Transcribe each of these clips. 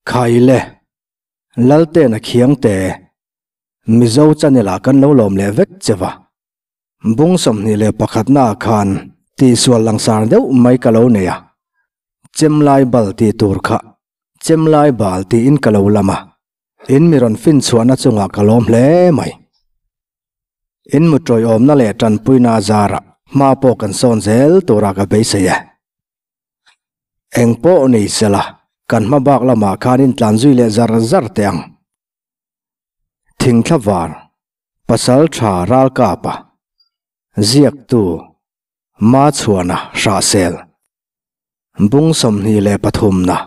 Khaile, Laltena Khiangte, Mizo channel ah kan lo lawm leh vek che va. Bung 21 na ah khan tihsual langsar deuh mai ka lo nei a, Chemlai bal tih tur kha Chemlai bal tiin ka lo lam a, in mi rawn fin chhuahna chungah ka lawm hle mai. In mutṭawiawmna leh ṭanpuina a zarah hma pawh kan sawn zel tura ka beisei e. Eng pawh ni sela, kan hma bak lamah khan in tlan zui leh zar zar teh ang. Thingthla var, Pasal tha Ralkapa, Ziaktu, Machhuana Hrahsel, Bung 23 na.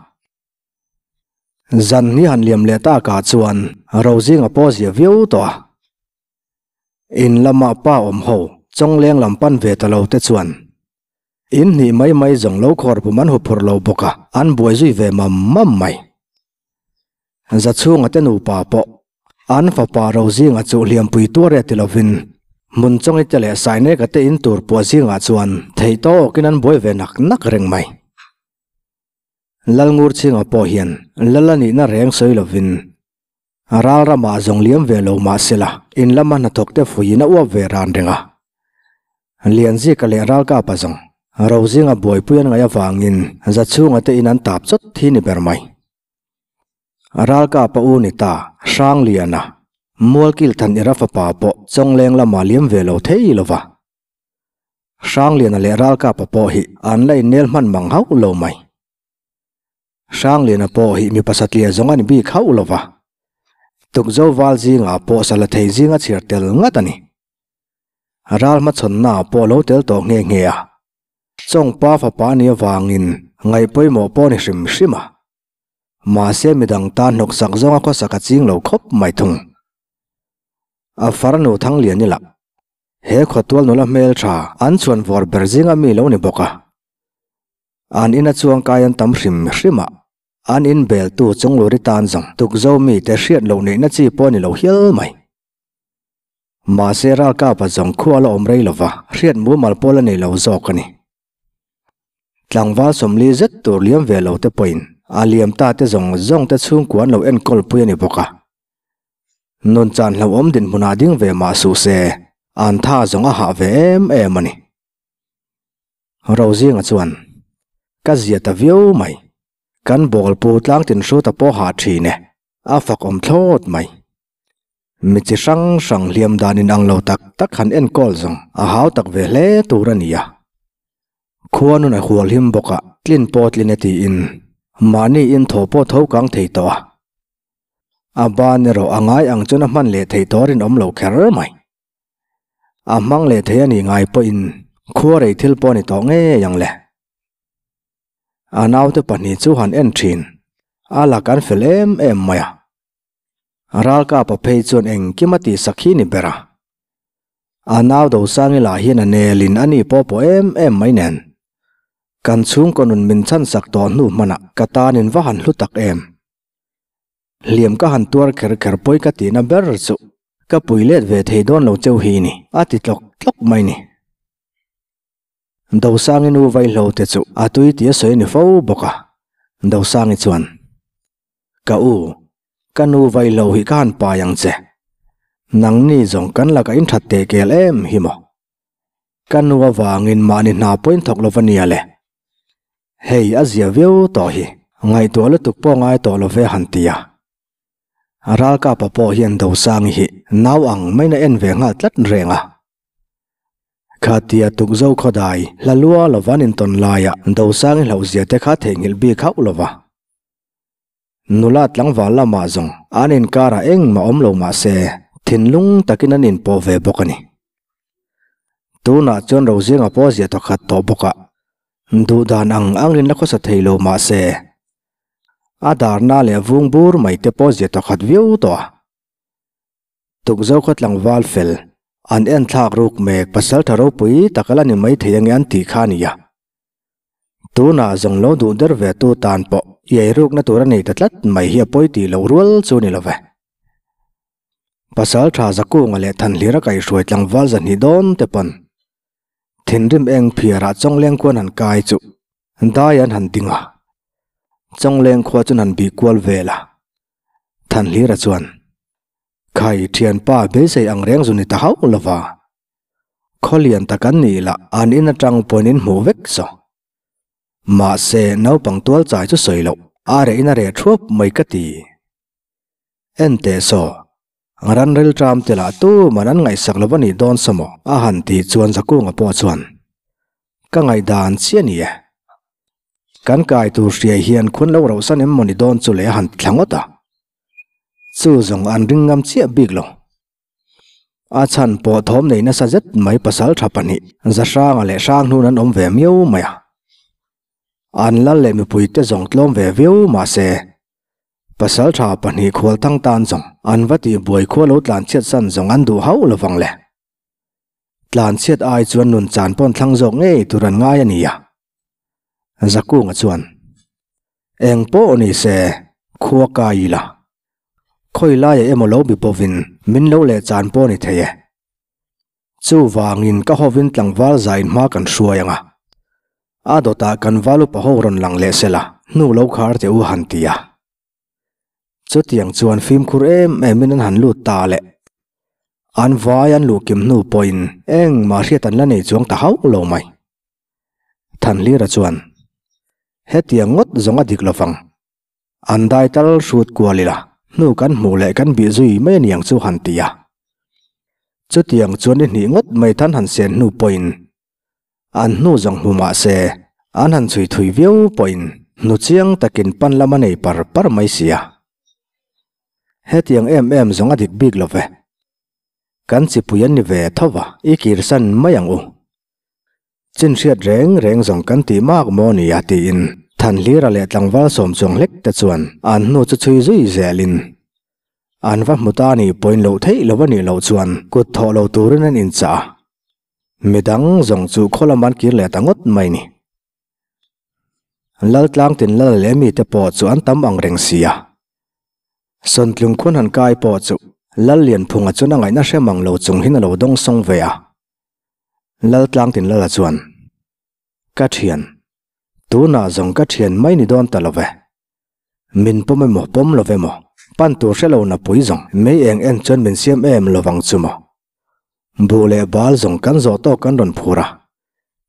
Zan hi han liam leh takah chuan Rozinga pawh zia viau tawh a. In lama pa awm ho chawngleng lam pan ve ta lo te chuan in hnih mai mai zawng lo khawr pum an huphurh lo bawk a, an buai zui ve mam mam mai. Zachhunga te nupa pawh an fapa Rozinga chu hliampui tuar e ti lovin hmun chawngi te leh Saineka te in tur puah zingah chuan theihtawkin an buai ve nak nak reng mai. Lalngurchhinga pawh hian lal a nihna reng sawi lovin ral ramah zawng liam ve lo mah sela in lama hnathawkte fuiin a uap ve ran reng a. Lianzika leh Ralkapa zawng Rozinga buaipui an ngaih avangin Zachhunga te in an tap chawt thi ni ber mai. Ralkapa u ni ta Hrangliana, Mualkil than ira fapa pawh Chawngleng lamah liam ve lo thei lova. Hrangliana leh Ralkapa pawh hi an la innel hman mang hauh lo mai. Hrangliana pawh hi mipa satliah zawng a ni bik hauh lo va, Tukzo val zingah pawh sala thei zinga chhiar tel ngat a ni. Ral hmachhawnnaah pawh lo tel tawh nghe nghe a, Chawngpa fapa a nih avangin ngaihpawimawh pawh a ni hrim hrim a. Mahse midang tan hnawksak zawnga khawsak a ching lo khawp mai thung. A farnu Thanglian ila He khawtual nula hmeltha an chhuan vawr ber zinga mi lo ni bawk a. An ina chuang kai an tam hrim hrim a, an in beltu chungluri tan zawng tukzo mite hriat loh neihna chi pawh a ni lo hial mai. Mahse ralkapa zawng khua la awm rei lova, hriat mumal pawh la nei lo zawk a ni. Tlangval 40 zet tur liam ve lo te pawhin a liam ta te zawng zawng te chhungkua an lo enkawl pui a ni bawk a. Nun chan hlauhawm dinhmunah ding ve mah suh se, an tha zawng a hah ve em em a ni. Rozinga chuan, Ka zia ta viau mai. Kan bawlpu tlangtin hruta pawh hah thin e, a fak awm thlawt mai. Mi chi hrang hrang hliam dan inang lo tak tak han enkawl zawng a hau tak ve hle tur a ni a. Khua nun a hual him bawk a, tlin pawh tlin e tiin mahni in thaw pawh tho kang thei tawh a. A ban erawh a ngai ang chuan a hman leh theih tawh rinawm lo kher mai. A hmang leh thei a nih ngai pawhin khua rei thil pawh a ni tawh ngei ang le. A naute pahnih chu han en thin, a lak an fel em em mai a. Ralkapa phei chuan engkim a tihsak hi ni ber a. A nau Dosangi lah hian a nelin a ni pawh pawh em em mai nen. Kan chhungkaw nun min chhansak tawh hnu hmanah ka tanin va han hlu tak em. Hliam ka han tuar kher kher pawi ka tihna ber chu ka pui let ve thei dawn lo cheu hi ni, a ti tlawk tlawk mai ni. Dosangi nu vaihlo te chu a tui tih a sawi ni fo bawk a, Dosangi chuan, Ka u, ka nu vaihlo hi ka han pai ang che. Nangni zawng kan lakah in that teh kel em hi maw? Ka nu avangin mahni hna pawhin thawk lo va nia le. Hei a zia viau tawh hi, ngaihtuah lutuk pawh ngai tawh lo ve han ti a. Ralkapa pawh hian Dosangi hi nau ang maiin a en ve nghal tlat reng a. Khatia tukzo khawdai hla lua lova an intawn laia Dosangi hlauhzia te kha theihnghilh bik hauh lo va. Nula tlangval lamah zawng an inkarah engmah awm lo mah se thinlung takin an inpawh ve bawk a ni. Tunah chuan Rozinga pawh a zia tawkhat tawh bawk a, duh dan ang angin la khawsa thei lo mah se a darna leh vung bur mai te pawh zia tawkhat viau tawh a. Tukzo khaw tlangval fel an en thlak ruk mek pasal tha ropui tak a la ni mai thei ange an tih kha a ni a. Tunah zawng lo duh der ve tu tan pawh i eirukna tur a nei ta tlat mai hi a pawi tih loh rual chu ni lo ve. Pasal tha Zakunga leh Thanhlira kaihhruai tlangval zahnih dawn te pawn thinrim eng phiarah chawngleng kuan han kai chu dai an han ding a. Chawngleng khua chu han bih kual vel a. Thanhlira chuan, Khai thianpa beisei ang reng zu ni ta hauh lova. Khaw lian tak an nih lah an in atang pawhin in hmuh vek zawk. Mahse naupang tual chai chu sawi loh a reh in a reh thuap mai ka ti. En teh saw, ran ril ṭam te lah tuman an ngaihsak lo a nih dawn saw maw? A han tih chuan Zakunga pawh chuan, Ka ngaihdan chiah ni e. Kan kai tur hriai hian khun lo rauhsan em maw ni dawn chu le a han ti thla ngawt a. Chu zawng an ring ngam chiah bik lo. A chhan pawh thawm nei nasa zet mai pasal tha pahnih Zahranga leh Hranghnun an awm ve miau mai a. An lal leh mipuite zawng tlawm ve viau mahse pasal tha pahnih khual thang tan zawng an va tih buai khua lo tlan chhiat san zawng an duh hauh lovang le. Tlan chhiat ai chuan nun chan pawn thlang zawk ngei tur an ngai a ni a. Zakunga chuan, Eng pawh ni se, khua kai ila. Khawi laiah emaw lo bi bawvin min lo leh chan pawh ni thei e. Chuvangin ka hovin tlangval zain hma kan hruai ang a. A dawtah kan val upa ho rawn lang leh sela, hnu lo khar teh u han ti a. Chutiang chuan fimkhur em emin an han lut ta le. An vai an luh kim hnu pawhin engmah hriat an la nei chuang ta hauh lo mai. Thanhlira chuan, Hetiang ngawt zawng a dik lovang. An dai tal hrut kual ila, hnu kan hmuh leh kan bih zui mai a niang chu han ti a. Chutiang chuan ni hnih ngawt mai than han sen hnu pawhin an hnu zawng hmu mah se an han chhui thui viau pawhin hnu chiang takin pan lam a nei par par mai si a. Hetiang em em zawng a dik bik lo ve. Kan chipui an ni ve tho va, i kirsan mai ang u. Chin hriat reng reng zawng kan tih mak maw ni a tiin Thanhlira leh tlangval sawm chuang hlek te chuan an hnu chu chhui zui zelin an va hmu ta nih pawhin loh theih lo a nih loh chuan kut thawh lo turin an inchah a. Midang zawng chu khaw lam an kir leh ta ngawt mai ni. Laltlang tin lal leh mite pawh chu an tam ang reng si a. Sawntlung khuan han kai pawh chu Lal Lianphunga chuan a ngaihna hre mang lo chung hin a lo dawng sawng ve a. Laltlang tin Lala chuan, Ka thian, tunah zawng ka thian mai ni dawn ta lo ve. Min pawm emaw pawm lo emaw, pan tur hre lo na pui zawng mei eng en chuan min siam em lovang chu maw. Buh leh bal zawng kan zawh tawk kan rawn phur a,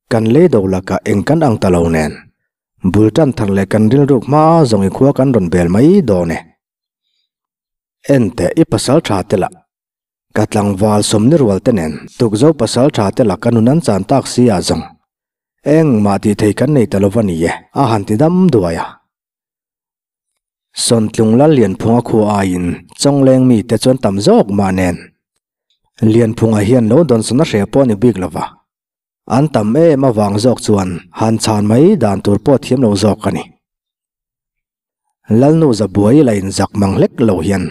kan lei do lakah eng kan ang ta lo nen, bul tan thar leh kan rilruk hma zawng i khua kan rawn bel mai dawn e. Enteh i pasal tha te lah, ka tlangval sawmni rual te nen tukzo pasal tha te lah ka nun an chan tak si ah zawng engmah tih thei kan nei ta lo va ni e, a han ti dam duai a. Sawntlung lal Lianphunga khua aiin Chawngleng mite chuan tam zawk mah nen Lianphunga hian lo dawnsawn a hre pawh a ni bik lova, an tam em avang zawk chuan han chhan mai dan tur pawh thiam lo zawk a ni. Lalnu Zabuai la inzak mang hlek lo hian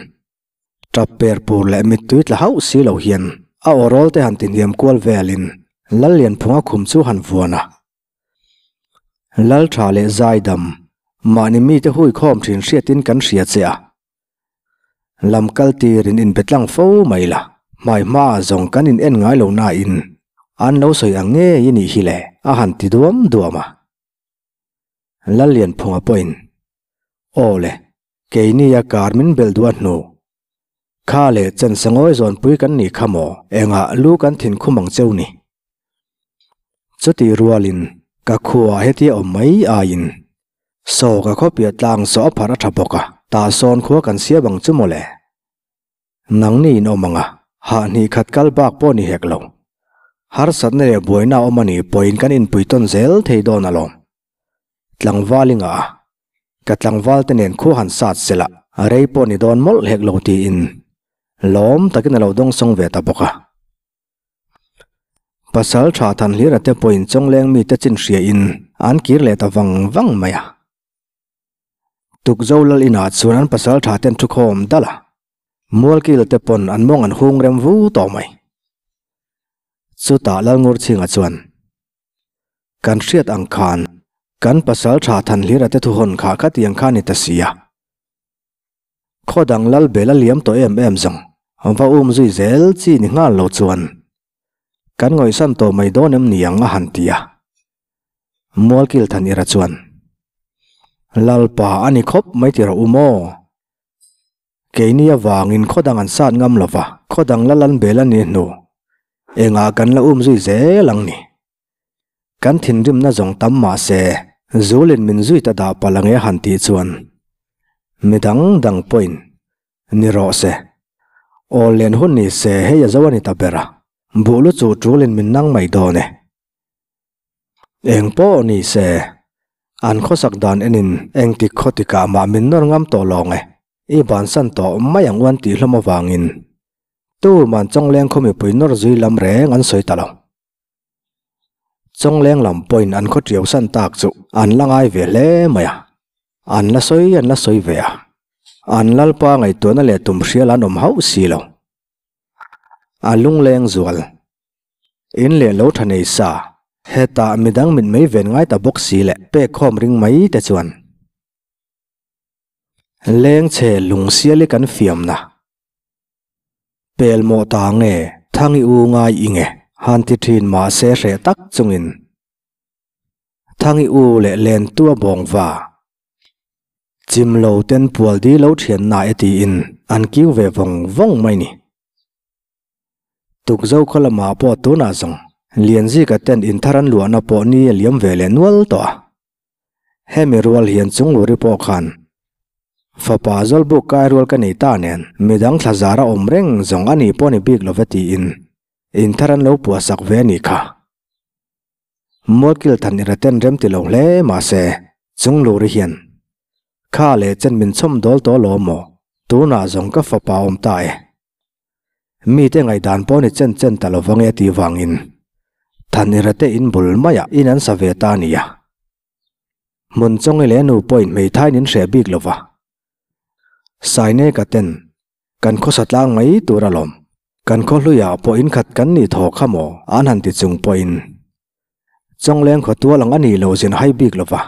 tap per pur leh mittui tla hauh si lo hian a awrawl te han tihniam kual velin Lal Lianphunga khum chu han vuan a. Lal tha leh zaidam, mahni mite hui khawm thin hriatin kan hria che a. Lam kal tirin inbe tlang fo mai la, hmai hma zawng kan in en ngai lo nain an lo sawi ang ngei i nih hi le, a han ti duam duam a. Lal Lianphunga pawhin, Aw le, keini a kar min belh duh a hnu. Kha leh chen sangawi zawnpui kan nih kha maw? Engah lu kan thin khum ang cheu ni? Chutih rualin ka khuaah hetia awm mai aiin saw ka khawpiah tlang saw a pharh a tha bawk a, tah sawn khua kan siam ang chu mawle. Nangni in awm ang a, hahnih khat kal bak pawh ni hek lo. Harsatna leh buaina a awm a nih pawhin kan inpui tawn zel thei dawn alawm. Tlangval i ngah a, ka tlangval te nen khua han sat sela a rei pawh ni dawn mawlh hek lo tiin lawm takin a lo dawngsawng ve ta bawk a. Pasal tha Thanhlira te pawhin Chawngleng mite chin hria in an kir leh ta vang vang mai a. Tukzo lal inah chuan an pasal tha ten thu khawm dal a, Mualkil te pawn an mawng an hung rem vu tawh mai. Chutah Lalngurchhinga chuan. Kan hriat ang khan kan pasal tha Thanhlira te thuhawn kha kha tiang kha ni ta si a. Khaw dang lal bel a liam tawh em em zawng va um zui zel chi ni nghal lo chuan kan ngawihsan tawh mai dawn em ni ang a han ti a. Mualkil Thanira chuan. Lalpa a ni khawp mai ti rawh u maw? Keini avangin khaw dang an sat ngam lova, khaw dang lal an bel a ni hnu. Engah kan la um zui zel ang ni. Kan thinrimna zawng tam mah se, Zulin min zui ta dah palh ang e han tih chuan midang dang pawhin ni rawh se. Aw len hun ni se hei a zo a ni ta ber a, buh lu chu tulin min nang mai dawn e. Eng pawh ni se, an khawsak dan enin engtik khaw tikah mah min nawr ngam tawh lawng e, i bansan tawh mai ang uan tih hlawm avangin tuman Chawngleng khaw mipui nawr zui lam reng an sawi ta lo. Chawngleng lam pawhin an khaw tiau san tak chu an la ngai ve hle mai a, an la sawi an la sawi ve a, an lalpa ngaihtuahna leh tum hrial an awm hauh si lo. A lungleng zual. In leh lo tha nei sa, hetah midang mit mei ven ngai ta bawk si leh pek khawm ring mai te chuan leng chhe lung sial i kan fiamna pel mawh ta nge thang i u ngai i nge han ti thin mah se hreh tak chungin thang i u leh len tua bawng va chim lo ten pual di lo thian na e tiin an kiu ve vawng vawng mai ni. Tukzo khaw lamah pawh tunah zawng Lianzika ten inthar an luahna pawh ni a liam ve leh nual tawh a. Hemi rual hian Chungluri pawh khan fapa Zawlbuk kai rual ka nei ta nen midang thla zar a awm reng zawng a ni pawh ni bik love tiin inthar an lo puahsak ve a nih kha. Mualkil than ira ten rem ti lo hle mahse Chungluri hian kha leh chen min chhawm dawl tawh lo maw tunah zawng ka fapa awm ta e. Mite ngaihdan pawh ni chen chen ta lovang e tih vangin Thanirate in bul maiah in an sa ve ta a nia. Hmun chawngi leh nu pawhin hmeithaiin in hreh bik lova. Saineka ten kan khawsa tlang mai tur alawm. Kan khaw hluiah pawh in khat kan nih thaw kha maw an han ti chung pawhin Chawngleng khaw tual ang a nih lo zin hai bik lova.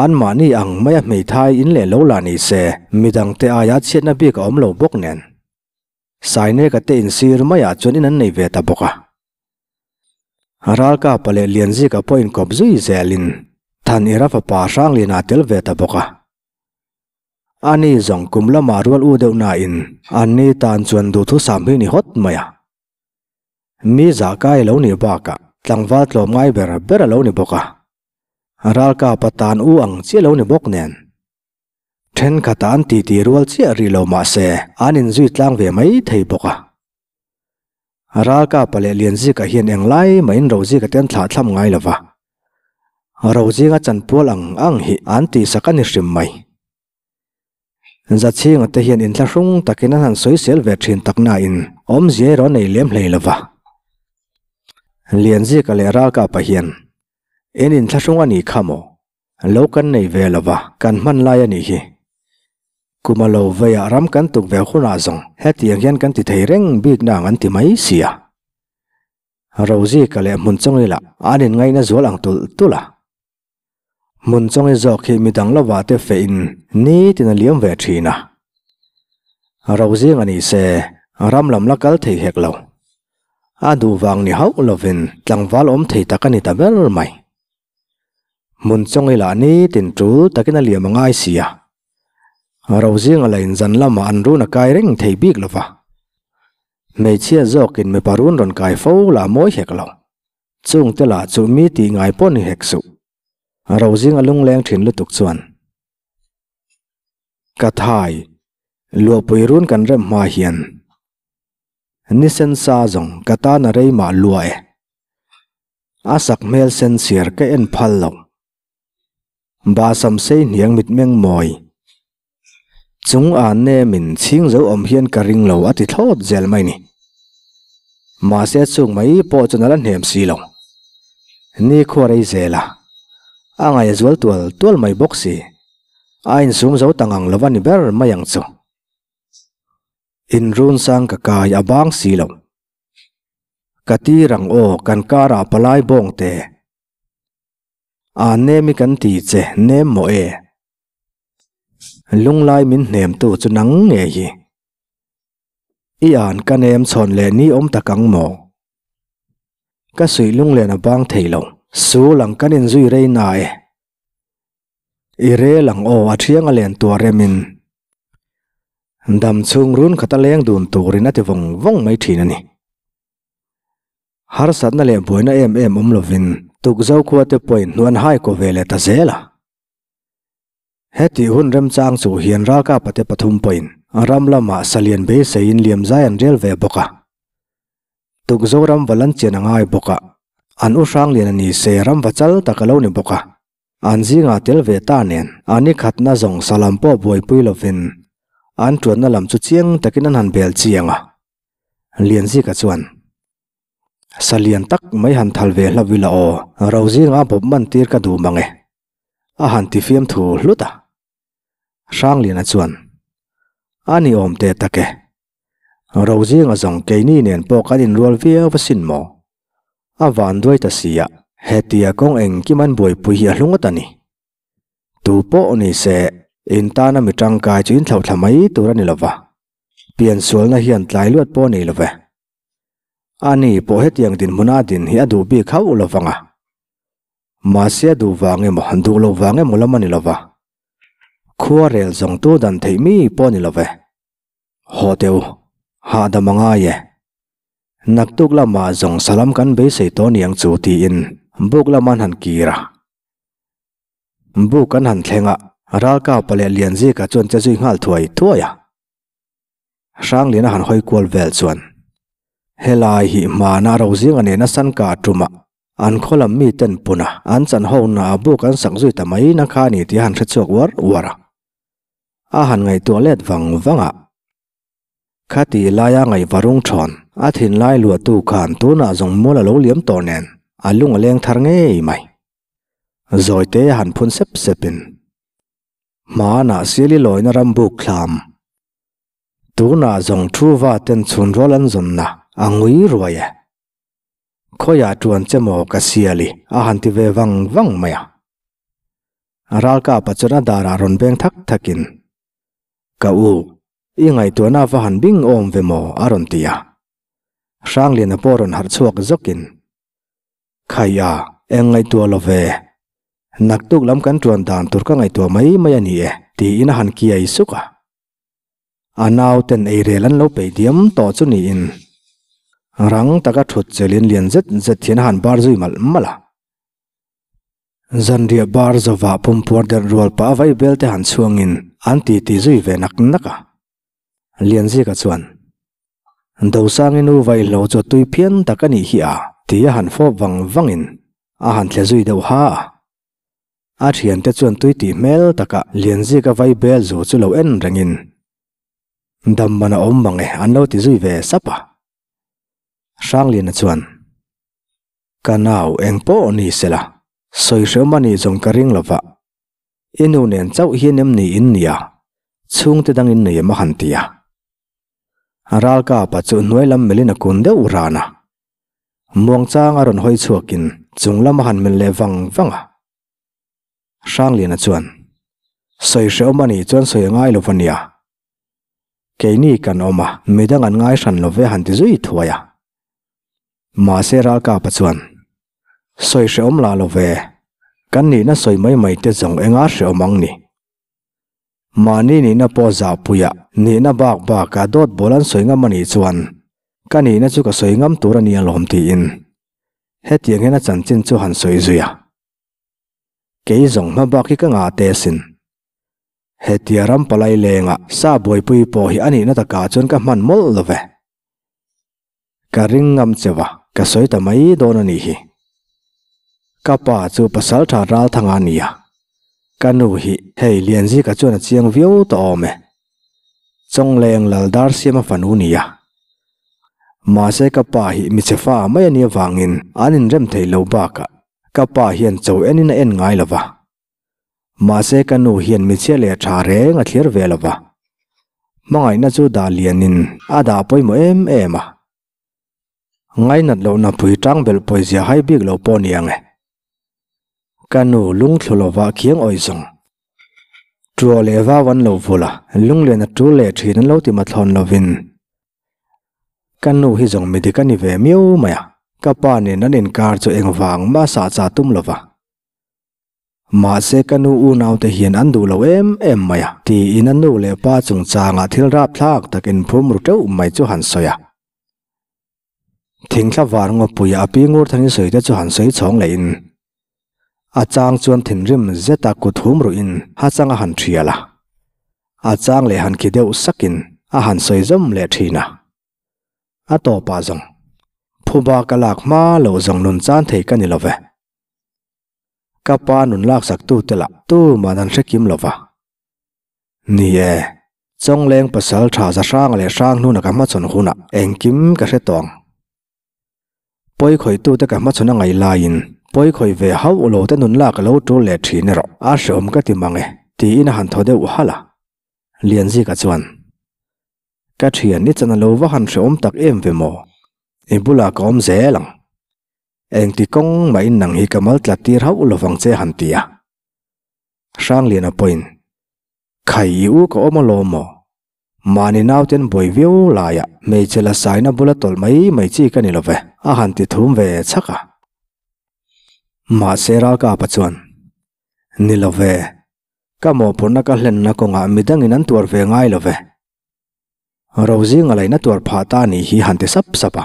Anmahni ang maia hmeithai in leh lo la ni se, midangte aia chhiatna bik a awm lo bawk nen. Saineka te insir maiah chuan in an nei ve ta bawk a. Ralkapa leh Lianzika pawh inkawp zui zelin Thanira fapa Hrangliana a tel ve ta bawk a. Ani zawng kum lamah rual u deuh nain anni tan chuan duhthusam hi ni hawt mai a. Mi zahkai a lo nih bakah tlangval tlawm ngai ber ber a lo ni bawk a. Ralkapa tan u ang chiah lo ni bawk nen. Thenkhatah an titi rual chiah rih lo mah se an inzui tlang ve mai thei bawk a. Ralkapa leh Lianzika hian englai mahin Rozika te an thlah thlam ngai lo va. Rozinga chanpual ang ang hi an tihsak a ni hrim mai. Zachhinga te hian inthlahrung takin an han sawisel ve thin tak nain awmzia erawh a nei lem hlei lo va. Lianzika leh Ralkapa hian en inthlahrung a nih kha maw? Lo kan nei ve lo va, kan hman lai a nih hi. Kum a lo veiah ram kan tuk ve hunah zawng hetiang hian kan ti thei reng bik na ang an ti mai sia. Rozika leh Hmunchawngila an inngaihna zual ang tulh tulh a. Hmun chawngi zawk hi midang lovah te feh in nitin a liam ve thin a. Ro zing a ni se, ram lam la kal thei hek lo. A duh vang ni hauh lovin tlangval awm thei tak a ni ta ber mai. Hmun chawngi lah nitin tul takin a liam a ngai si a. Ro zinga la in zan lamah an run a kai reng thei bik lova. Hmeichhia zawkin mipa run rawn kai fo lah mawi hek lo. Chungte lah chu mi tih ngai pawh ni hek suh. Rozing a lungleng thin lutuk chuan. Ka thai, luahpui run kan rem hma hian. Ni sen sa zawng ka tan a rei mah lua e. A sak hmel sen chhiar ka en phal lo. Bahsam sei hniang mitmeng mawi. Chung a nemin chhing zo awm hian ka ring lo a ti thlawt zel mai ni. Mahse chung mai pawh chuan a la hnem si lo. Ni khua rei zel a, a ngaih a zual tual tual mai bawk si. A insum zo ta ngang lo a ni ber mai ang chu. Inrun sang ka kai a bang si lo. Ka tir ang aw kan karah palai bawng te. A nem i kan ti che nem maw e. Lunglai min hnemtu chu nang ngei hi. I an ka nem chhawn leh ni awm tak ang maw? Ka suih lunglen a bang thei lo. Sul ang kan inzui rei na e. I rel ang aw a thiang a len tuar remin dam chhung run khat a leng dun turin a ti vawng vawng mai thin a ni. Harsatna leh buaina em em awm lovin Tukzo khua te pawhin hnu an hai kaw ve leh ta zel a. Hetih hun remchang chu hian ralkapa te pathum pawhin ram lamah salian beiseiin liamzai an rel ve bawk a. Tukzo ram va lan chian a ngai bawk a, an u Hrangliana ni se ram va chal tak a lo ni bawk a. An zingah tel ve ta nen a ni khatna zawng sa lam pawh buaipui lovin an tuanna lam chu chiang takin an han bel chiang a. Lianzika chuan, Sa lian tak mai han thal ve hlauh ila aw, ro zingah bawp man tir ka duh mang e. A han ti fiam thu hlut a. Hrangliana chuan, A ni awm teh tak e. Ro zinga zawng keini nen pawh kan inrual viau asin maw? A van duai ta si a, hetia kawng engkim an buaipui hi a hlu ngawt a ni. Tu pawh ni se, in tana mi tangkai chu in thlauhthla mai tur a ni lova, piansualna hian tlai luat pawh a nei love. Ani pawh hetiang dinhmuna din hi a duh bik hauh lovang a. Mahse a duh vang emaw, duh loh vang emaw lam a ni lova, khua rel zawng tu dan theih mi pawh a ni love. Haw teh u, hahdam a ngai e. Naktuk lamah zawng salam kan beisei tawh niang chu tiin buk lam an han kir a. Buk an han thleng a, Ralkapa leh Lianzika chuan che zui nghal thuai thuai a. Hrangliana han hawi kual vel chuan helai hi hmana Rozinga nena Sanka tumah an khaw lam miten puna an chan ho na buk an sak zui ta mai na kha a ni tih a han hre chhuak uar uar a. A han ngaihtuah let vang vang a. Khati laia ngaihva rung thawn a thinlai luahtu khan tunah zawng mual a lo liam tawh nen a lung a leng thar ngei mai. Zawite a han phun sep sepin hmanah Siali lawina ram buk thlam. Tunah zawng thu va ten chhun rual an zawnna a ngui ruai e. Khawiah tuan che maw ka Siali a han ti ve vang vang mai a. Ralkapa chuan a darah rawn beng thak thakin, Ka u, i ngaihtuahna va han bing awm ve maw? a rawn ti a. Hrangliana pawh rawn harh chhuak zawkin, Khaia, eng ngaihtuah lo ve. Naktuk lam kan tuan dan tur ka ngaihtuah mai mai a ni e, tiin a han kiai suk a. A nauten eirel an lo peih diam tawh chu niin rang taka thut chelin lian zet zet hian a han bar zui malh malh a. Zanriah bar zawah pumpuar derh rual pah a vaibel te han chhuangin an titi zui ve nak nak a. Lianzika chuan, Dosangin u vaihlo chu tui phian tak a nih hi a, ti a han fawp vang vangin a han thle zui deuh ha a. A thiante chuan tui tih hmel taka Lianzika vaibel zu chu lo en rengin, Dam man a awm mang e an lo ti zui ve sap a. Hrangliana chuan, Ka nau eng pawh ni sela, sawi hreuh mah ni zawng ka ring lova, i nu nen chauh hian em ni in nia, chhungte dang in nei em a han ti a. Ralkapa chu hnuai lam melhin a kun deuh ran a. Muangchang a rawn hawi chhuakin chung lam a han melh leh vang vang a. Hrangliana chuan, Sawi hrehawm a nih chuan sawi a ngai lo va nia. Keini kan awm a, midang an ngai hran lo ve han ti zui thuai a. Mahse Ralkapa chuan, Sawi hrehawm lah lo ve, kan nihna sawi mai mai te zawng enga hrehawm ang ni. Mahni nihna pawh zahpuia nihna bak baka dawt bawl an sawi ngam a nih chuan ka nihna chu ka sawi ngam tur a ni alawm tiin hetiang hian a chanchin chu han sawi zui a. Kei zawng hma bak hi ka ngah teh asin. Hetia ram palai lenga sa buaipui pawh hi a nihna takah chuan ka hman mawlh lo ve. Ka ring ngam cheu a, ka sawi ta mai dawn a nih hi. Ka pa chu pasal tha ral thang a ni a, ka nu hi hei Lianzika chuan a chiang viau tawh awm e. Chawngleng lal dar siam a fanu ni a. Mahse ka pa hi michhe fa mai a nih avangin an inrem thei lo bakah ka pa hian cho enin a en ngai lo va. Mahse ka nu hian michhia leh tha reng a thlir ve lo va. Hmangaihna chu dah lianin a dah pawimawh em em a. Ngainat lohna pui tang belh pawizia hai bik lo pawh ni ang e. Ka nu lungthlu lova khiang awih zawng. Ṭuah leh vau an lo vul a, lunglen a ṭul leh ṭhin an lo ti mathlawn lovin. Ka nu hi zawng mi dik a ni ve miau mai a, ka pa nen an inkar chu engvang mah sah chah tum lova. Mahse ka nu unaute hian an duh lo em em mai a, tiin a nu leh pa chungchangah thil rapthlak tak inphum ru teuh mai chu han sawi a. Thingthla var ngawpuia a pi ngur thangin sawi te chu han sawi chhawng leh in a chang chuan thinrim zeta kut hum ruh in ha chang a han thial a, a chang leh han khi deuh sak in a han sawi zawm leh thin a. A tawpah zawng phuba ka lak hma loh zawng nun chan thei ka ni lo ve. Ka pa nun laksak tu te lah tuman an hre kim lo va. Ni e, Chawngleng pasal tha za hrang leh hrang hnuna ka hmachhawn hunah engkim ka hre tawng. Pawi khawihtute ka hmachhawn a ngaih laiin pawi khawi ve hauh lo te nun lak a lo tul leh thin erawh a hreawm ka ti mang e, tiin a han thaw deuh halh a. Lianzika chuan, Ka thian ni chan a lo va han hreawm tak em ve maw? I bulah ka awm zel ang. Engti kawng mahin nang hi ka mal tlat tir hauh lovang che han ti a. Hrangliana pawhin, Khai i u ka awm alawm maw? Mahni nauten buai viau laiah hmeichhe la saina bula tawlh mai mai chi ka ni lo ve, a han ti thum ve chhak a. Mahse Ralkapa chuan, Ni lo ve, ka mawhphurhna ka hlenna kawngah midangin an tuar ve ngai lo ve. Rozinga laina tuar phah ta nih hi han ti sap sap a.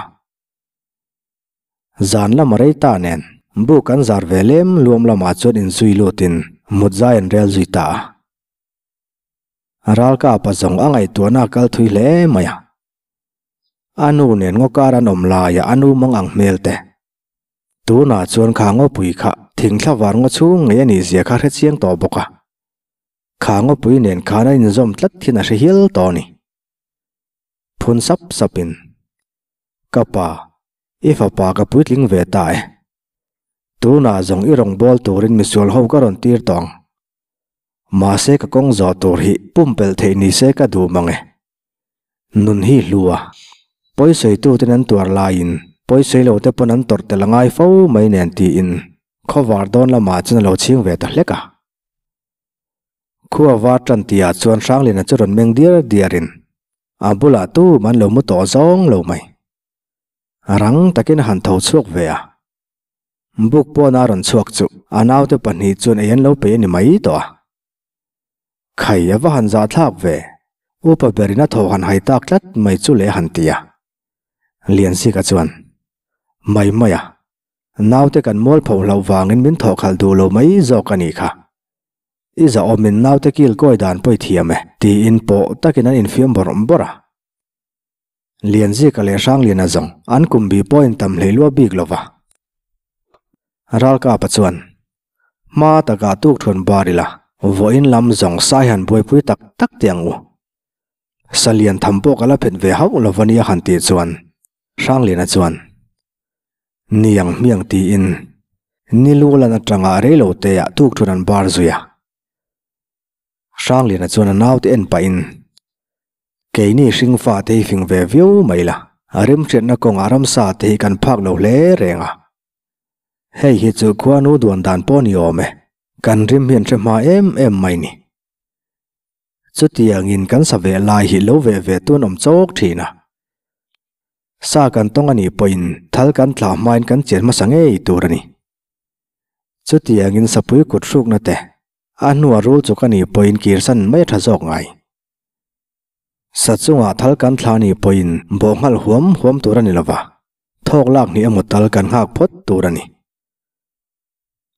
Zan lama rei ta nen buk an zar ve lem luam lamah chuan inzui lutin mut zai an rel zui ta a. Ralkapa zawng a ngaihtuahna a kal thui hle mai a. A nu nen ngaw kar an awm laia a nu mang ang hmel te. Tunah chuan kha ngawpui kha thingthla var ngaw chhung ngei a nih zia kha hrechiang tawh bawk a. Kha ngawpui nen khan a inzawm tlat thin a hre hial tawh a ni. Phun sap sapin, Ka pa, i fapa ka puitling ve ta e. Tunah zawng i rawn bawl turin misual ho ka rawn tir tawh ang. Mahse ka kawng zawh tur hi pumpelh theih ni se ka duh mang e. Nun hi hlu a, pawisawi tuten an tuar laiin pawisawi lo te pawn an tawrh tel a ngai fo mai nen tiin khawvar dawn lamah chuan a lo chhing ve ta hlek a. Khua var tan tihah chuan Hrangliana chu rawn meng diar diarin a bulah tu man lo mu tawh zawng lo mai. Rang takin a han tho chhuak ve a. Buk pawna a rawn chhuak chu a naute pahnih chuan ei an lo pe a ni mai tawh a. Khai a va han zahthlak ve, upa berin a thaw han hai tak tlat mai chu leh a han ti a. Lianzika chuan, Mai mai a, Naute kan mual pho hlauh vangin min thawh khalh duh lo mai zawk a nih kha. I zahawmin naute kil kawi dan pawi thiam e, tiin pawh takin an infiam bawrh bawrh a. Lianzika leh Hrangliana zawng an kum bih pawhin tam hlei lua bik lo va. Ralkapa chuan, Hma takah tukthuan bar ila, vawiin lam zawng sai han buaipui tak tak teh ang u. Salian tham pawh ka la phet ve hauh lo va nia han tih chuan Hrangliana chuan, Niang hmiang tiin ni lu lan atanga reilo teah tukthuan an bar zui a. Hrangliana chuan a naute en pahin, Keini hringfa te hi fing ve viau mai la, a remhriatna kawngah ramsa te hi kan phak lo hle reng a. Hei hi chu khuanu duan dan pawh ni awm e, kan rim hian hre hma em em mai ni. Chutiangin kan sa ve lai hi lo ve ve tun awm chawk thin a. Sa kan tawng a nih pawhin thal kan thlah hmain kan chian hmasa ngei tur a ni. Chutiangin sapui kut hrukna te, a hnua rul chuk a nih pawhin kirsan mai a tha zawk ngai. Sa chungah thal kan thlah a nih pawhin bawh nghal huam huam tur a ni lova, thawk lak hnih emaw tal kan nghak phawt tur a ni.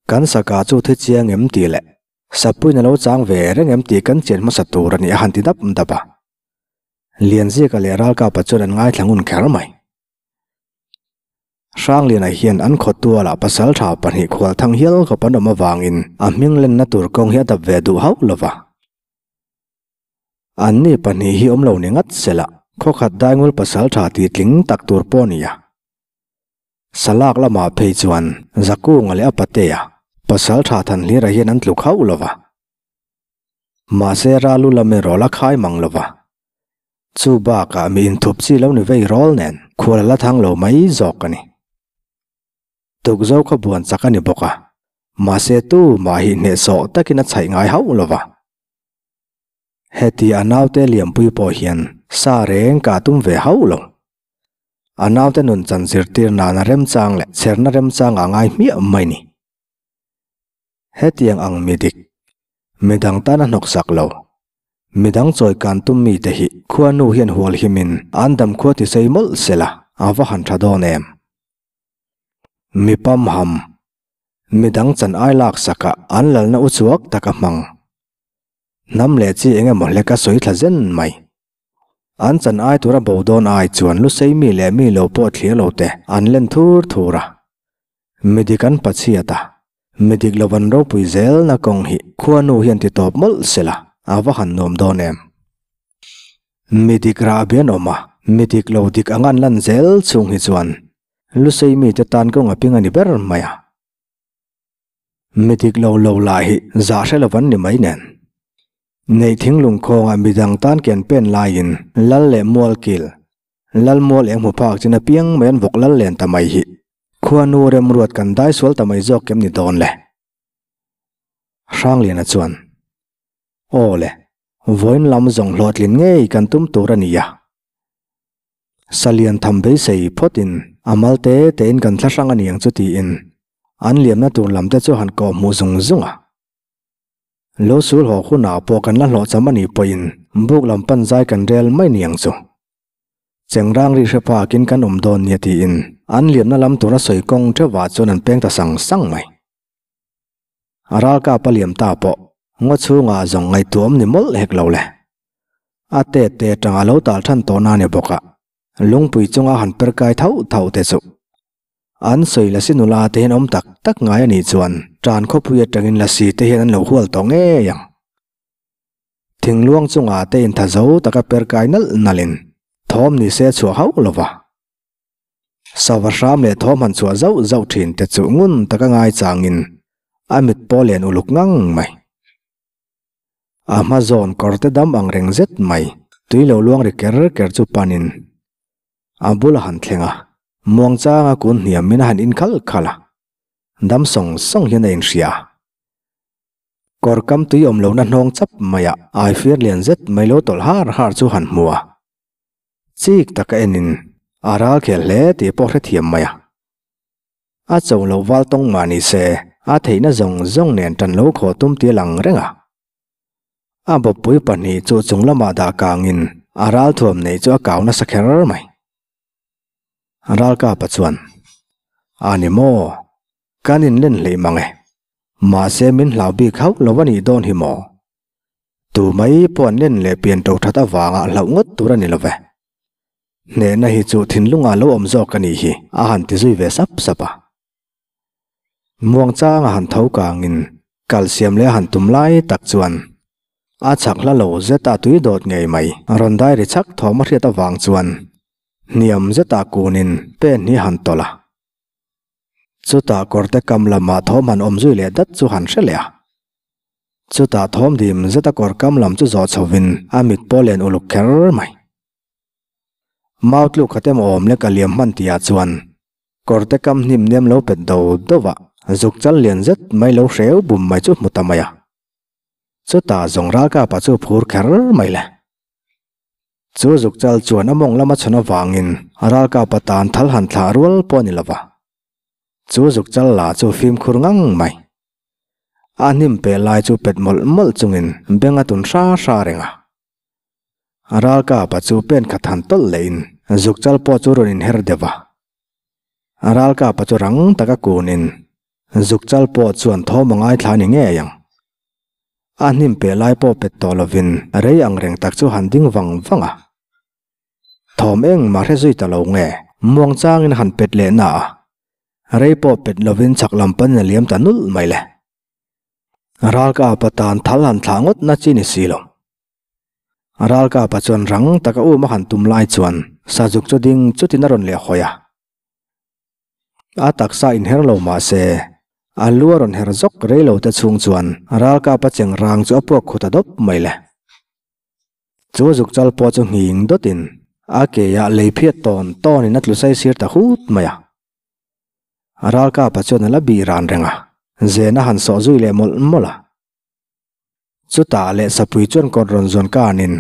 Kan saka chu thi chiang em tih leh Sapuiin a lo chang ve reng em tih kan chian hmasa tur a ni a han ti dap dap a. Lianzika leh Ralkapa chuan an ngaithla ngun kher mai. Hrangliana hian an khawtualah pasaltha pahnih khualthang hial khawp an awm avangin a hming lenna tur kawng hi a dap ve duh hauh lo va. Anni pahnih hi awm lo ni ngat sela khawkhat daingul pasaltha tih tling tak tur pawh a ni a. Salak lamah phei chuan Zakunga leh a patea pasal tha than hlirah hian an tluk hauh lo va. Mahse Ralu lam erawh la khai mang lo va. Chu bakah mi inthup chi lo ni vei rawl nen khual a la thang lo mai zawk a ni. Tukzo kha buan chak a ni bawk a, mahse tu mah hi hnehsawh takin a chhaih ngai hauh lo va. Heti a naute liampui pawh hian sa reng kah tum ve hauh lo. A naute nun chan zirtir nana remchang leh chherna remchang a ngai hmiah mai ni. Hetiang ang mi dik, midang tana hnawksak lo, midang chawi kan tum mite hi khuanu hian hual himin an damkhua ti sei mawlh sela a va han tha dawn em. Mi pamham, midang chan ai laksak ah an lalna uchuak tak a hmang. Hnam leh chi eng emaw hlek a sawi thla zen mai. An chan ai tura bo dawn ai chuan lusei mi leh mi lo pawh thlir lo te an len thur thur a. Midik an pachhiat a, midik lo an ropui zelna kawng hi khuanu hian ti tawp mawlh sela a va han nuam dawn em. Midik rah bian awm a, midik lo dik ang an lan zel chhung hi chuan lusei mite tan kawng a ping a ni ber mai a. Midik lo lo lah hi zah hre lo an ni mai nen. Neih thinglung khawnga midang tan ken pen laiin lal leh mual kil, lal mual eng hmu phak chin apiang mai an vawk lal len ta mai hi khuanu remruat kan dai sual ta mai zawk kem ni dawn le. Hrangliana chuan, Aw le, vawiin lam zawng hlawhtlin ngei kan tum tur a ni a. Salian tham beisei phawtin a mal te tein kan thla hrang a ni ang chu tiin an liamna tur lam te chu han kawh hmuh zung zung a. Lo sul haw hunah pawh kan la hlawhcham a nih pawhin buk lam pan zai kan rel mai ni ang chu. Chengrang ri hre phakin kan awm dawn nia tiin an liamna lam tura sawi kawng theuhah chuan an peng ta sang sang mai. A ralkap a liam ta pawh ngaw chhungah zawng ngaihtuah awm ni mawlh hek lo le. A tet te atanga lo tal than tawh na ni bawk a, lungpui chunga han per kai thauh thauh te chu An sawi lasi nula te hian awm tak tak ngai a nih chuan tan khawpui atangin lasi te hian an lo hual tawh ngei ang. Thingluang chungah te intha zo taka per kai nalh nalhin thawm ni se chhuah hauh lo va. Sava hram leh thawm han chhuah zauh zauh thin te chu ngun taka ngai changin a mit pawh len uluk ngang mai. A hma zawn kawr te dam ang reng zet mai tui lo luang ri ker ker chu panin A bula han thleng a, muangchanga kun hniam min a han in khalh khalh a, dam sawng sawng hian a inhria a. Kawr kam tui awm lohna hnawng chap maiah aifir lian zet mai lo tawlh har har chu han hmu a. Chik taka enin a ral khel hle tih pawh hrethiam mai a. A cho loh val tawng mah ni se, a theihna zawng zawng nen tan lo khaw tum tia lang reng a. A bawppui pahnih chu chung lamah dah kangin a ralthuam neih chu a kau nasa kher mai. Ralkapa chuan, A ni maw? Kan inlen hleih mang e. Mahse min hlau bik hauh lo a nih dawn hi maw? Tu mai pawh an len leh pian to that avanga hlauh ngawt tur a ni lo ve. Hnehna hi chu thinlungah lo awm zawk a nih hi a han ti zui ve sap sap a. Muangchanga han tho kangin kal siam leh a han tum lai tak chuan a chhak hla lo zeta tui dawt ngei mai rawn dai ri chhak thawm a hriat avang chuan hniam zeta kunin pen hi a han tawlh a. Chutah kawrte kam lamah thawm han awm zui leh dat chu han hre leh a. Chutah thawm dim zeta kawr kam lam chu zawh chhovin a mit pawh len uluk kher mai. Mau tluk khat emaw awm lek a liam hman tihah chuan kawrte kam hnim nem lo pet do do a, zuk chal lian zet mai lo hreu bum mai chu hmu ta mai a. Chutah zawng ralkapa chu phur kher mai le. Chu zuk chal chuan a mawng lama chhawn avangin ralkapa tan thal han thlah rual pawh a ni lo va. Chu zuk chal lah chu fimkhur ngang mai. A hnim peh lai chu pet mawlh mawlh chungin beng a tun hra hra reng a. A ralkapa chu pen khat han tawlh lehin zuk chal pawh chu rawn inher deuh a. A ralkapa chu rang taka kunin zuk chal pawh chuan thawm a ngaithla a ni ngei ang. A hnim peh lai pawh pet tawh lovin rei ang reng tak chu han ding vang vang a. Thawm engmah hre zui ta lo nge muang changin han pet leh na a. Rei pawh pet lovin chhak lam panin a liam ta nulh mai le. Ralkapa tan thal han thlah ngawt na chi ni si lo. Ralkapa chuan rang taka um a han tum lai chuan Sazuk chu ding chutin a rawn leh hawi a. A taksa inher lo mah se, a lu a rawn her zawk rei lo te chhung chuan Ralkapa cheng rang chu a puak khut a dawp mai le. Chu zuk chal pawh chu nghing dawtin a ke ah lei phiat tawn tawnin a tlu sai sir ta hut mai a. Ralkapa chuan a la bih ran reng a, zen a han sawh zui leh mawlh mawlh a. Chutah leh sapui chuan kawt rawn zawn kanin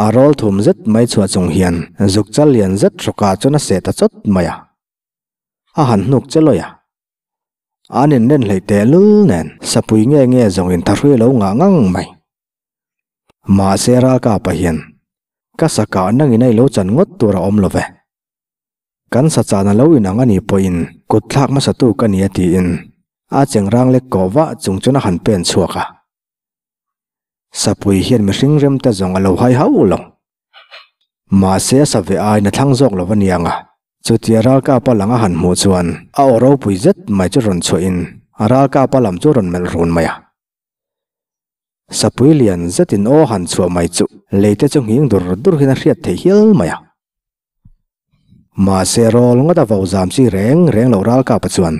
a rawl thum zet mai chhuah chung hian zuk chal lian zet hrawkah chuan a seh ta chawt mai a, a han hnuk che lawi a. An inren hleih tehlul nen sapui nge nge zawng in thahrui a lo ngah ngang mai. Mahse ralkapa hian ka sa kah nangin a i lo chan ngawt tur a awm lo ve. Kan sa chan a lo inang a nih pawhin kut thlak hmasatu ka ni a tiin a chengrang lek kawh vah chung chuan a han pen chhuak a. Sapui hian mihring rem te zawng a lo hai hauh lo. Mahse a sa ve aiin a thlang zawk lo a niang a, chutia ralkapa lang a han hmuh chuan a aw ropui zet mai chu rawn chhuahin a ralkapa lam chu rawn melh run mai a. Sapui lian zetin aw han chhuah mai chu lei te chu nghing dur dur hian a hriat theih hial mai a. Mahse rawl ngawt a vo zam chi reng reng lo ralkapa chuan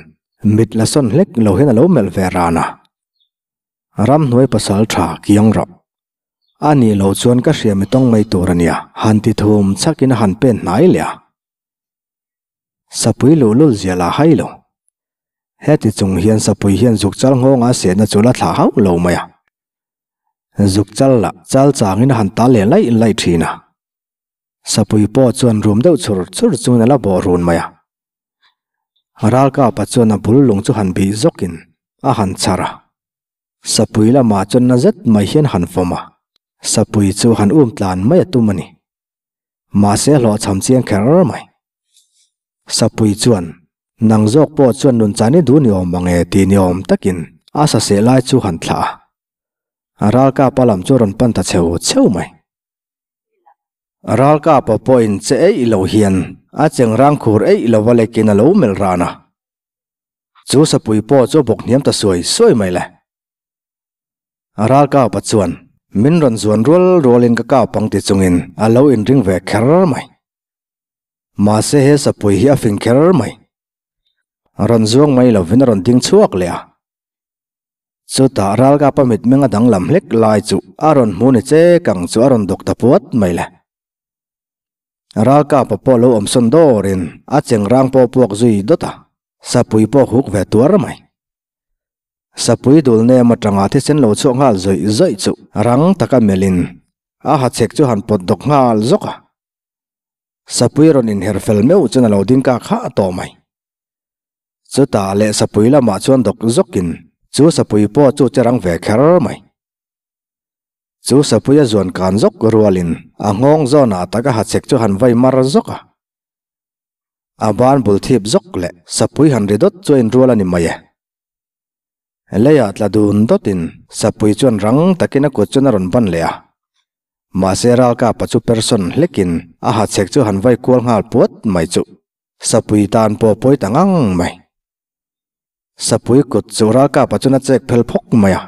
mit la sawn hlek lo hian a lo melh ve ran a. Ramhnuai pasal tha kiang rawh. A nih loh chuan ka hria mi tawng mai tur a nia, han ti thum chhakin a han pen hnai leh a. Sapui luhlul zia la hai lo. Heti chung hian sapui hian zuk chal nghawnga sehna chu la thlah hauh lo mai a. Zuk chal lah chal changin a han tal leh laih laih thin a. Sapui pawh chuan rum deuh chhur chhur chungin a la bawh run mai a. Ralkapa chuan a bul lung chu han bih zawkin a han chhar a. Sapui lamah chuan na zet mai hian han fawm a, sapui chu han um tlan mai a tum a ni. Mahse hlawhchham chiang kher mai. Sapui chuan, Nang zawk pawh chuan nun chan i duh ni awm ang e tih ni awm takin a saseh lai chu han thlah a. Ralkapa lam chu rawn pan ta cheu cheu mai. Ralkapa pawhin che eih lo hian a chengrang khur eih lova lekin a lo melh ran a. Chu sapui pawh chu a bawk hniam ta suai suai mai le. Ralkapa chuan min rawn zuan rual rualin ka kap ang ti chungin a lo inring ve kher mai. Mahse he sapui hi a fing kher mai. Rawn zuang mai lovin a rawn ding chhuak leh a. Chutah ralkapa mitmeng a danglam hlek lai chu a rawn hmu ni che kang chu a rawn dawk ta puat mai le. Ralkapa pawh lo awm sawn dawrin a chengrang pawh puak zui dawt a, sapui pawh huk ve tuar mai. Sapui dul nem atanga thisen lo chhuak nghal zawih zawih chu rang taka melhin a hachhek chu han pawt dawk nghal zawk a. Sapui rawn inher fel meuh chuan a lo ding kak hah tawh mai. Chutah leh sapui lamah chuan dawk zawkin chu sapui pawh chu che rang ve kher mai. Chu sapui a zuan kan zawk rualin a nghawng zawnah tak a hachhek chu han vai mar zawk a. A ban bul thip zawk leh sapui han ri dawt chu a inrual a ni mai e. Leiah tla dun dawtin sapui chuan rang takin a kut chuan a rawn ban leh a. Mahse ralkapa chu person hlekin a hachhek chu han vai kual nghal puat mai chu. Sapui tan pawh pawi ta ngang mai. Sapui kut chu ralkapa chuan a chek phel phawk mai a.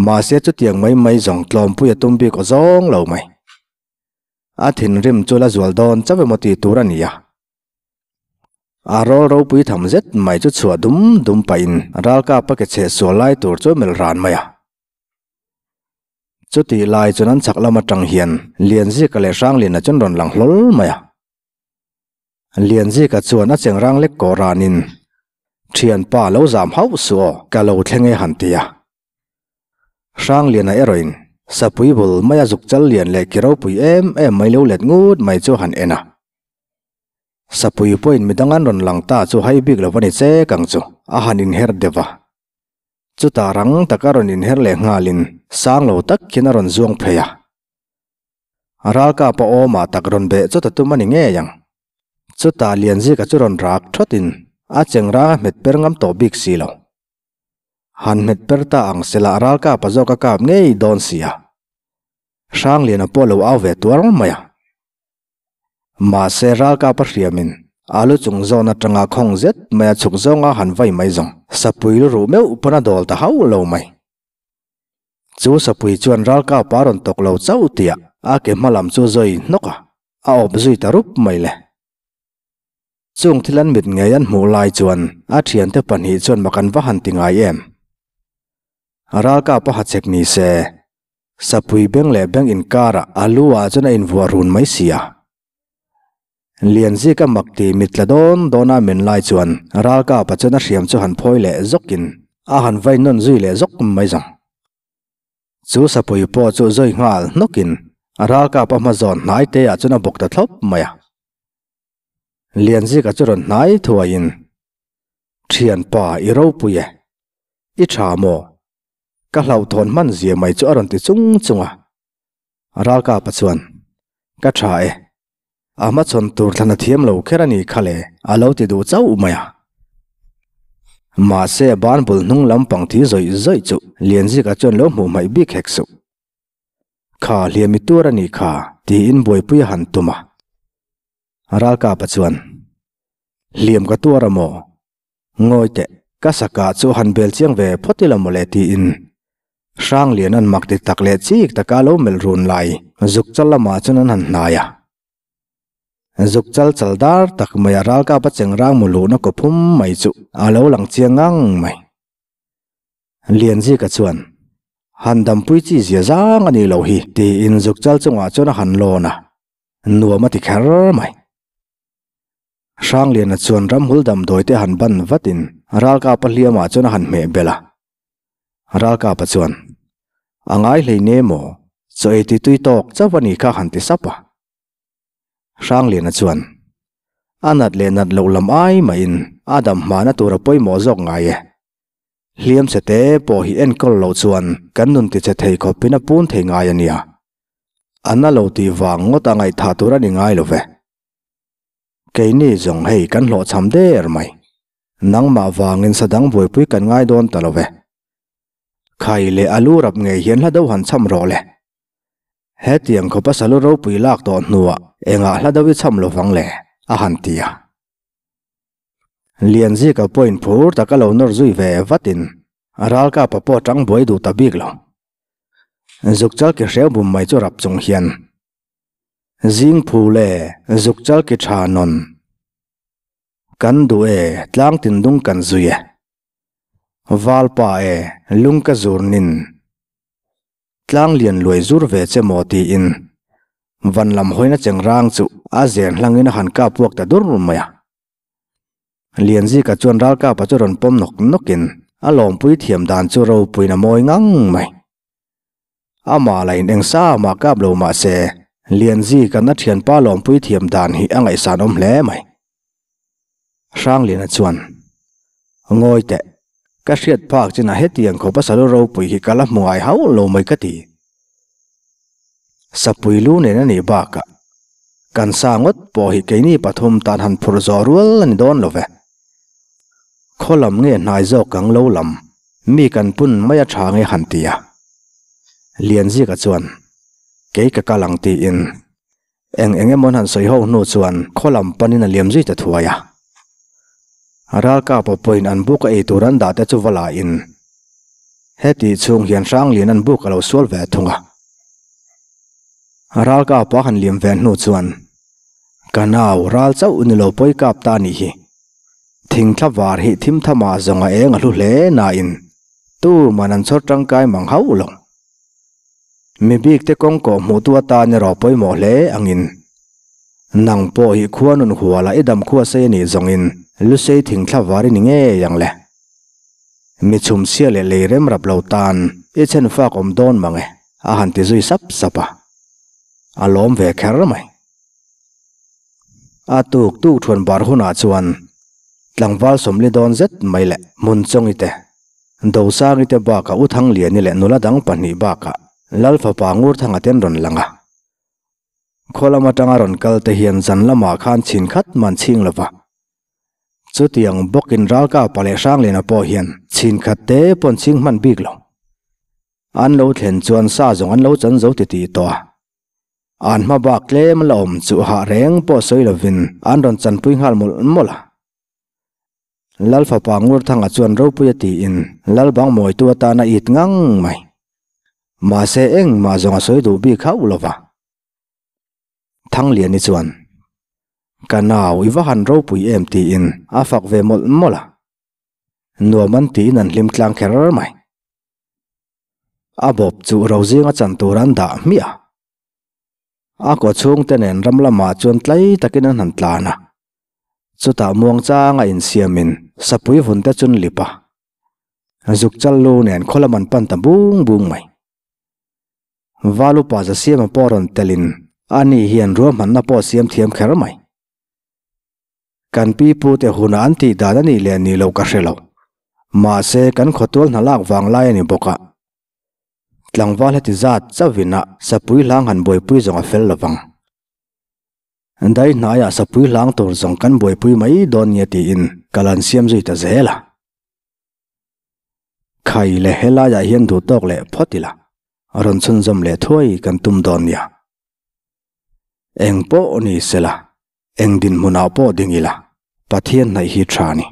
Mahse chutiang mai mai zawng tlawmpui a tum bik aw zawng lo mai. A thinrim chu la zual dawn chauh emaw tih tur a ni a. A rawl ropui tham zet mai chu chhuah dum dum pahin ralkapa ke chheh sual lai tur chu a melh ran mai a. Chutih lai chuan an chhak lam atang hian Lianzika leh Hrangliana chuan rawn lang hlawl mai a. Lianzika chuan a chengrang lek kawh ranin, Thianpa lo zam hauh suh aw, ka lo thleng e han ti a. Hrangliana erawhin sapui bul maia zuk chal lian leh ki ropui em em mai lo let ngut mai chu han en a. Sapui pawhin midang an rawn lang ta chu hai bik lo va ni che kang chu a han inher deuh a. Chutah rang taka rawn inher leh nghalin sang lo tak khian a rawn zuang phei a. A ralkap a awmah tak rawn beh chawt a tum a ni ngei ang. Chutah Lianzika chu rawn rak thawtin a chengrang a hmet per ngam tawh bik si lo. Han hmet per ta ang sela a ralkap a zawk a kap ngei dawn si a. Hrangliana pawh lo au ve tuar mai a. Mahse ralkap a hriamin a lu chung zawn atanga khawng zet mai a chhuk zawnga han vai mai zawng sapui lu ruh meuh pawn a dawl ta hauh lo mai. Chu sapui chuan ralkap a rawn tawk lo chauh tiah a ke hma lam chu zawi hnawk a, a awp zui ta rup mai le. Chung thil an mit ngei an hmuh lai chuan a thiante pahnih chuan mak an va han ti ngai em. Ralkap a hachhek ni se, sapui beng leh beng inkarah a lu ah chuan a invuah run mai si a. Lianzika mak ti mit tla dawn dawn a men lai chuan ralkapa chuan a hriam chu han phawi leh zawkin a han vai nawn zui leh zawk mai zawng. Chu sapui pawh chu zawi nghal hnawkin ralkapa hma zawn hnai te ah chuan a bawk ta thlawp mai a. Lianzika chu rawn hnai thuaiin. Thianpa i ropui e. I tha maw? Ka hlauhthawn hman zia mai chu a rawn ti chung chung a. Ralkapa chuan, Ka tha e. A hmachhawn tur thlan a thiam lo kher a ni kha le, a lo ti duh chauh mai a. Mahse a ban bul hnung lampang thi zawih zawih chu Lianzika chuan lo hmuh hmaih bik hek suh. Kha hliami tur a nih kha, tiin buaipui a han tum a. Ralkapa chuan, Hliam ka tuar a maw? Ngawi teh, ka saka chu han bel chiang ve phawt ila mawle tiin Hranglian an mak ti tak leh chik taka lo melh run lai zuk chal lamah chuan an han hnai a. Zuk chal chal dar tak mai a ralkapa chengrang mu luhna kaw phum mai chu a lo lang chiang ngang mai. Lianzika chuan, Han dampui chi zia zang a nih loh hi, tiin zuk chal chungah chuan a han lawn a, nuam a ti kher mai. Hrangliana chuan ramhul damdawi te han ban vatin Ralkapa hliamah chuan a han hmeh belh a. Ralkapa chuan, A ngai hlei ne maw, chaw ei ti tui tawk chauh a nih kha han ti sap a. Hrangliana chuan, A nat leh nat loh lam ai mahin a dam hmana tur a pawimawh zawk ngai e. Hliam che te pawh hi enkawl loh chuan kan nun ti che thei khawpin a pun thei ngai a nia. A na lo tih vang ngawt a ngaihthah tur a ni ngai lo ve. Keini zawng hei kan hlawhchham der mai. Nangmah vangin sadang buaipui kan ngai dawn ta lo ve. Khai leh a lu rap ngei hian hla deuh han cham rawh le. Hetiang khawpa salu ropui lak tawh hnuah engah hla deuh i cham lo vang le? a han ti a. Lianzika pawhin phur taka lo nawr zui ve vatin Ralkapa pawh tang buai duh ta bik lo. Zukchal ki hreu bum mai chu rap chung hian Zing phul e, zukchal ki tha nawn. Kan duh e, tlang tindung kan zui e. Valpa e, lung ka zur nin. Tlang lian luai zur ve che maw tiin van lam hawina chengrang chu a zen hlangin a han kap puak ta dur mai a. Lianzika chuan Ralkapa chu rawn pawm nawk nawkin a lawmpui thiam dan chu ropuiin a mawi ngang mai. Amah lah in eng sa mah kap lo mah se Lianzika'n a thianpa lawmpui thiam dan hi a ngaihsanawm hle mai. Hrangliana chuan, Ngawi teh, ka hriat phak chinah hetiang khawpa salu ropui hi ka la hmu ngai hauh lo mai ka ti. Sapui lu nen a nih bakah, kan sa ngawt pawh hi keini pathum tan han phur zawh rual a ni dawn lo ve. Khaw lam nge hnai zawk kang lo lam, mi kan pun mai a tha nge han ti a. Lianzika chuan, Kei ka kal ang tiin Eng eng emaw an han sawi ho hnu chuan khaw lam panin a liam zui ta thuai a. Ralkapa pawhin an buk a ei tur an dah te chu va la in heti chhung hian Hranglian an buk a lo sual ve thung a. Ralkapa han liam ve hnu chuan ka nau ral chauh ni lo pawi kap ta nih hi. Thingthla var hi thim thama zawng a eng a hlu hle nain tuman an chhawr tangkai mang hauh lo. Mi bik te kawng kawh hmuh tu atan erawh pawimawh hle angin nang pawh hi khua nun huala i dam khua sei anih zawngin Lusei thingthla var i ni ngei ang le. Mi chhum chhia leh lei rem rap lo tan i chhen fak awm dawn mang e a han ti zui sap sap a. A lawm ve kher mai. A tuk tuk thuan bar hunah chuan tlangval sawmli dawn zet mai leh hmun chawngi te Dosangi te bakah U Thangliani leh nula dang pahnih bakah Lal fapa Ngurthanga ten rawn lang a. Khaw lam atanga rawn kal te hian zan lamah khan chhin khat man chhing lo va. Chutiang bawkin Ralkapa leh Hrangliana pawh hian chhin khat te pawn chhing hman bik lo. An lo thlen chuan sa zawng an lo chan zo titih tawh a. An hma bak tlem la awm chu hah reng pawh sawi lovin an rawn chanpui nghal mawlh mawlh a. Lal fapa Ngurthanga chuan ropui a tiin Lal bang mawitu atana it ngang mai. Mahse engmah zawng a sawi duh bik hauh lo va. Thangliani chuan, Ka nau i va han ropui em tiin a fak ve mawlh mawlh a. Nuam an tiin an hlim tlang kher mai. A bawp chu Rozinga chan tur an dah hmiah a. A kaw chhungte nen ram lamah chuan tlai takin an han tlan a. Chutah muang changa insiamin sapui vun te chun lip a. Zuk chal lu nen khaw lam an pan ta bung bung mai. Val upa Zasiama pawh rawn telin ani hian ruahmanna pawh siam thiam kher mai. Kan pi pute huna an tih dan a nih leh nih loh ka hre lo. Mahse, kan khawtual hna lak vang lai a ni bawk a. Tlangval heti zat chauhin a sapui hlang han buaipui zawng a fel lovang. Dai hnaiah sapui hlang tur zawng kan buaipui mai dawn nia tiin ka lan siam zui ta zel a. Khai le helaiah hian duh tawk leh phawt ila, rawn chhunzawm leh thuai kan tum dawn nia. Eng pawh ni sela, eng dinhmunah pawh ding ila, Pathian hnaih hi tha ni.